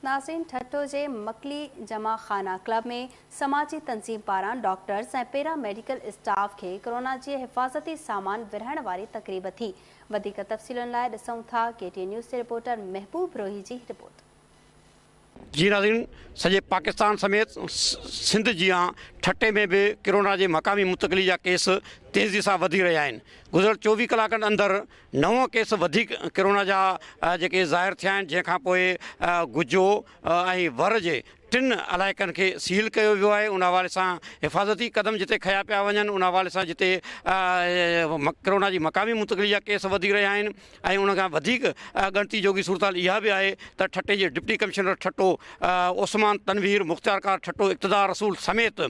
ناظرين ٺٽو جي مڪلي جمع خانه ڪلب ۾ سماجي تنظيم پاران ڊاڪٽرز ۽ پيرا ميڊيڪل اسٽاف کي ڪرونا جي حفاظتي سامان ورهائڻ واري تقريب ٿي. وڌيڪ تفصيلن لاء ڏسون ٿا ڪي ٽي نيوز جي رپورٽر محبوب روهي جي رپورٽ. جي ناظرين سڄي پاڪستان سميت سنڌ جيان ٺٽي ۾ به ڪرونا جي مقامي منتقلي جا ڪيس تيزي سان وڌي رهيا آهن گذريل 24 ڪلاڪن اندر نو ڪيس وڌيڪ ڪرونا جا جيڪي ظاهر ٿيا آهن جنهن کان پوء گجو ۽ ور جي ٽن علائقن کي سيل ڪيو ويو آهي ان حوالي سان حفاظتي قدم جتي کنيا پيا وڃن ان حوالي سان جتي ڪرونا جي مقامي منتقلي جا ڪيس وڌي رهيا آهن ۽ ان کان وڌيڪ ڳڻتي جوڳي صورتحال اها به آهي ته ٺٽي جي ڊپٽي ڪمشنر ٺٽو عثمان تنوير، مختيارڪار ٺٽو اقتدار رسول سميت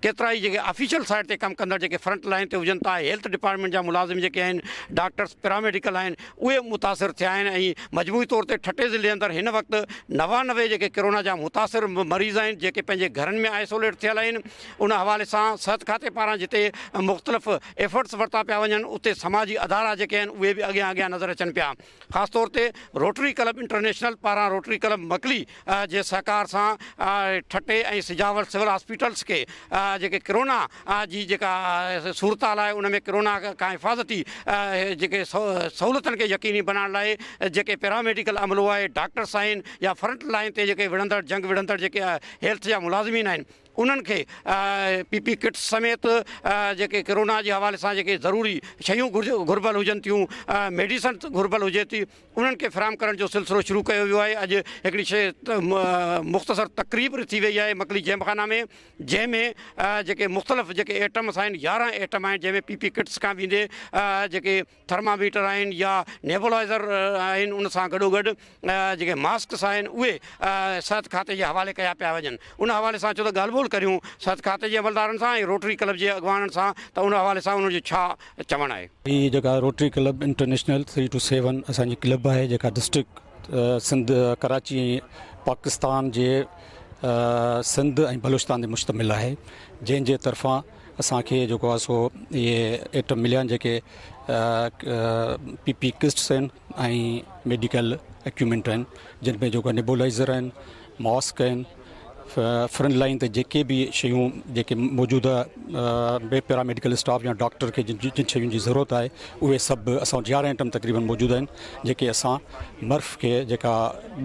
ڪيترائي جيڪي آفيشل سائيڊ تي ڪم ڪندڙ جيڪي فرنٽ لائين تي هجن ٿا هيلٿ ڊپارٽمينٽ جا ملازم جيڪي آهن ڊاڪٽرس پيراميڊيڪل آهن اهي متاثر ٿيا آهن ۽ مجموعي طور تي ٺٽي ضلعي اندر هن وقت 99 جيڪي ڪرونا جا متاثر مريض آهن جيڪي پنهنجي گهرن ۾ آئسوليٽ ٿيل آهن ان حوالي سان صحت کاتي پاران جتي مختلف ايفرٽس ورتا پيا وڃن اتي سماجي ادارا جيڪي آهن اهي به اڳيان اڳيان نظر اچن پيا خاص طور تي روٽري ڪلب انٽرنيشنل پاران روٽري ڪلب مڪلي جي سهڪار سان ٺٽي ۽ سجاول سول هاسپيٽلس کي جيڪي ڪرونا جي جيڪا صورتحال آهي ان ۾ ڪرونا کان حفاظتي جيڪي سهولتن کي يقيني بنائڻ لاء جيڪي پيراميڊيڪل عملو آهي ڊاڪٽرس آهن يا فرنٽ لائين تي جيڪي وڙهندڙ جنگ وڙهندڙ جيڪي هيلٿ جا ملازمين آهن انهن کي پي پي ڪٽس سميت جيڪي ڪرونا جي حوالي سان جيڪي ضروري شيون گهربل هجن ٿيون ميڊيسن گهربل هجي ٿي انهن کي فراهم ڪرڻ جو سلسلو شروع ڪيو ويو آهي اڄ هڪڙي شي مختصر تقريب رٿي وئي آهي مڪلي جيمخانه ۾ جنهن ۾ جيڪي مختلف جيڪي ايٽمس آهن 11 ايٽم آهن جنهن ۾ پي پي ڪٽس کان ويندي جيڪي ٿرماميٽر آهن يا نيبولائزر آهن ان سان گڏوگڏ جيڪي ماسڪس آهن اهي صحت کاتي جي حوالي ڪيا پيا وڃن ان حوالي سان اچو ته ڳالهه ٻولهه ڪريون صحت کاتي جي عملدارن سان ۽ روٽري ڪلب جي اڳواڻن سان ته ان حوالي سان انهن جو ڇا چوڻ آهي. هي جيڪا روٽري ڪلب انٽرنيشنل 3 ٽو 7 اسان جي ڪلب آهي جيڪا ڊسٽرڪٽ سنڌ ڪراچي ۽ پاڪستان جي سنڌ ۽ بلوچستان تي مشتمل آهي جنهن جي طرفان اسان کي جيڪو آهي سو اهي ايٽم مليا آهن جيڪي پي پي ڪسٽس آهن ۽ ميڊيڪل اڪيوپمينٽ آهن جن ۾ جيڪو نيبولائزر آهن ماسڪ آهن فرنٽ لائن تي جيڪي به شيون جيڪي موجوده پيرا ميڊيڪل اسٽاف يا ڊاڪٽر کي جن جن شين جي ضرورت آهي اهي سڀ اسان وٽ 11 آئٽم تقريبن موجود آهن جيڪي اسان مرف کي جيڪا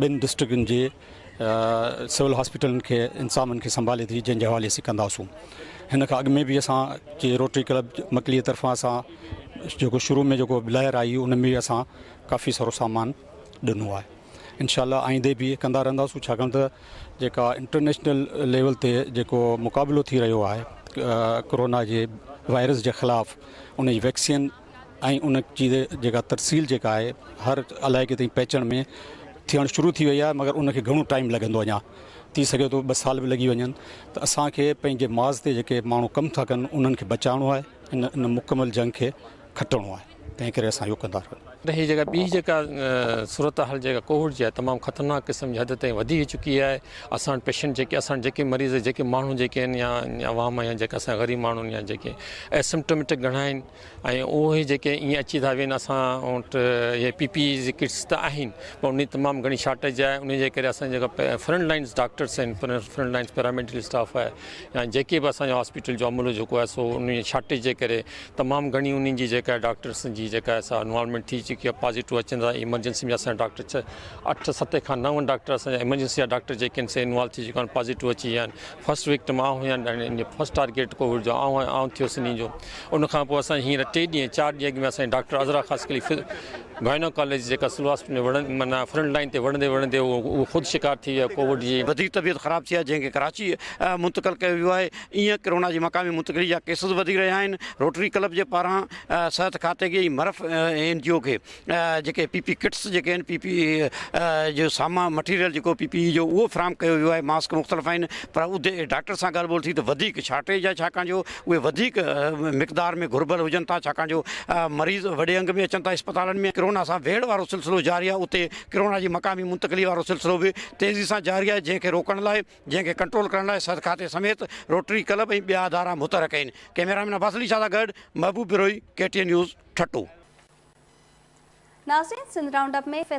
ٻن ڊسٽرڪٽن جي سول هاسپيٽلن کي انتظامن کي سنڀالي ٿي جنهن جي حوالي اسين ڪنداسون هن کان اڳ ۾ به اسان جي روٽري ڪلب مڪلي طرفان اسان جيڪو شروع ۾ جيڪو لهر آئي ان ۾ به اسان ڪافي سارو سامان ڏنو آهي انشاء الله آئيندي به ڪندا رهنداسون ڇاڪاڻ ته جيڪا انٽرنيشنل ليول تي جيڪو مقابلو ٿي رهيو آهي ڪرونا جي وائرس جي خلاف ان جي ويڪسين ۽ ان جي جيڪا ترسيل جيڪا آهي هر علائقي تائين پهچڻ ۾ ٿيڻ شروع ٿي وئي آهي مگر ان کي گهڻو ٽائيم لڳندو اڃا ٿي سگهي ٿو ٻه سال به لڳي وڃن ته اسان کي پنهنجي معاذ تي جيڪي ماڻهو ڪم ٿا ڪن انهن کي بچائڻو آهي ان ان مڪمل جنگ کي کٽڻو آهي تنهن ڪري اسان اهو ڪندا رهون. ته هي جيڪا ٻي جيڪا صورتحال جيڪا ڪووڊ جي آهي تمام خطرناڪ قسم جي حد تائين وڌي چڪي آهي اسان وٽ پيشنٽ جيڪي اسان وٽ جيڪي مريض جيڪي ماڻهو جيڪي آهن يا عوام يا جيڪا اسان غريب ماڻهو آهن يا جيڪي ايسمٽوميٽڪ گهڻا آهن ۽ اهي جيڪي ائين اچي ٿا وين اسان وٽ اهي پي پي اي ڪٽس ته آهن پر ان جي تمام گهڻي شارٽيج آهي ان جي ڪري اسان جيڪا فرنٽ لائنس ڊاڪٽرس آهن فرنٽ لائنس پيراميڊيڪل اسٽاف آهي يا جيڪي به اسان جو هاسپيٽل جو عملو جيڪو آهي سو ان جي شارٽيج جي ڪري تمام گهڻي انهن جي جيڪا ڊاڪٽرس جي جيڪا سا انوالومينٽ ٿي چڪي آهي پازيٽو اچن ٿا ايمرجنسي ۾ اسان جا ڊاڪٽر اٺ ست کان نو ڊاڪٽر اسان جا ايمرجنسي جا ڊاڪٽر جيڪي آهن سي انوالو ٿي چڪا آهن پازيٽو اچي ويا آهن فرسٽ وڪٽم آئون هيان ۽ فرسٽ ٽارگيٽ ڪووڊ جو آئون آئون ٿيس انهي جو ان کان پوء اسان هينئر ٽي ڏينهن چار ڏينهن اڳ ۾ اسان جي ڊاڪٽر عذرا خاصخيلي گائنوڪالوجي جيڪا سول هاسپيٽل ۾ وڙهن معنيٰ فرنٽ لائين تي وڙهندي وڙهندي اهو خود شڪار ٿي ويو ڪووڊ جي. وڌيڪ طبيعت خراب ٿي آهي جنهن کي ڪراچي منتقل ڪيو ويو آهي ايئن ڪرونا جي مقامي منتقلي جا ڪيسز وڌي رهيا آهن روٽري ڪلب جي پاران صحت کاتي کي ۽ مرف اين جي او کي جيڪي پي پي ڪٽس جيڪي آهن پي پي اي جو سامان مٽيريل جيڪو پي پي اي جو اهو فراهم ڪيو ويو آهي ماسڪ مختلف آهن پر اتي ڊاڪٽر سان ڳالهه ٻولهه ٿي ته وڌيڪ شارٽيج آهي ڇاڪاڻ جو اهي وڌيڪ مقدار ۾ گهربل هجن ٿا ڇاڪاڻ جو مريض وڏي انگ ۾ اچن ٿا اسپتالن ۾ ڪرونا سان ويڙهه وارو سلسلو جاري آهي اتي ڪرونا جي مقامي منتقلي وارو سلسلو به تيزي سان جاري آهي جنهن کي روڪڻ لاء جنهن کي ڪنٽرول ڪرڻ لاء صحت کاتي سميت روٽري ڪلب ۽ ٻيا ادارا متحرڪ آهن ڪئميرا مين عباس علي شاهه سان گڏ محبوب بروهي، ڪي ٽي اين نيوز، ٺٽو. ناظرين سنڌ رائونڊ اپ ۾